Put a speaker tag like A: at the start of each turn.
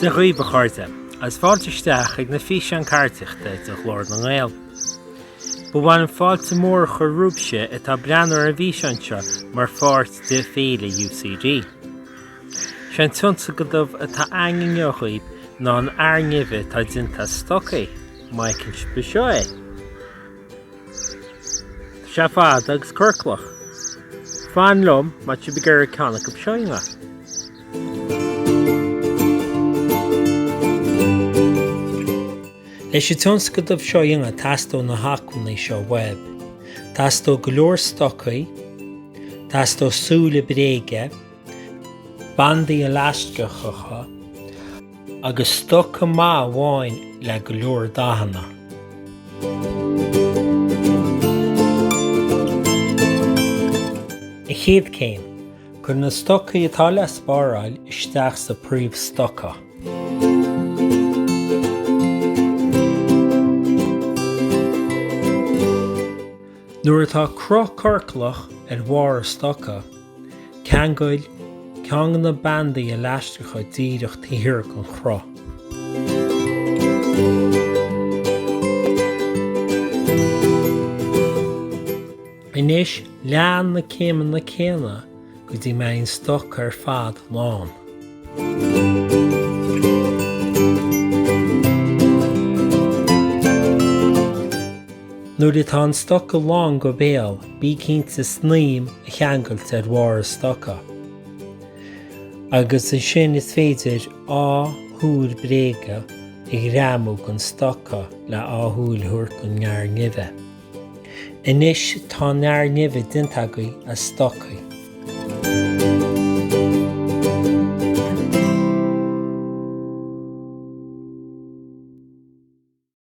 A: Dia dhaoibh, a chairde, agus fáilte isteach ag na físeáin ceardaíochta de Ghlór na nGael. Ba mhaith liom fáilte mór a chur romhaibhse atá ag breathnú ar an bhfíseán seo mar pháirt de Féile UCD. Sé an tionscadal atá againn inniu dhaoibh ná an fhear neimhe atá déanta as stocaí, má fheiceann sibh anseo é. Tá sé fada agus ciorclach. Fan liom má tá sibh ag iarraidh ceann acu seo a dhéanamh. Leis an tionscadal seo a dhéanamh teastóidh na hacmhainní seo uaibh. Teastóidh go leor stocaí, teastóidh súile bréige, bandaí leaisteacha, agus stoca maith amháin le go leor dathanna. An chéad céim, Cuir na stocaí atá le spáráil isteach sa príomhstoca. Nuair atá cruth ciorclach ar bharr an stoca, Ceangail ceann de na bandaí leaisteacha díreach taobh thiar den chruth. Anois lean na céimeanna céanna go dtí mbeidh an stoca ar fad lán. Nuair atá an stoca lán go béal, bí cinnte snaidhm a cheangailt ar bharr an stoca. Agus ansin is féidir dhá shúil bréige a ghreamú den stoca le dhá shúil a thabhairt don fhear neimhe. Anois tá an fhear neimhe déanta agaibh as stocaí.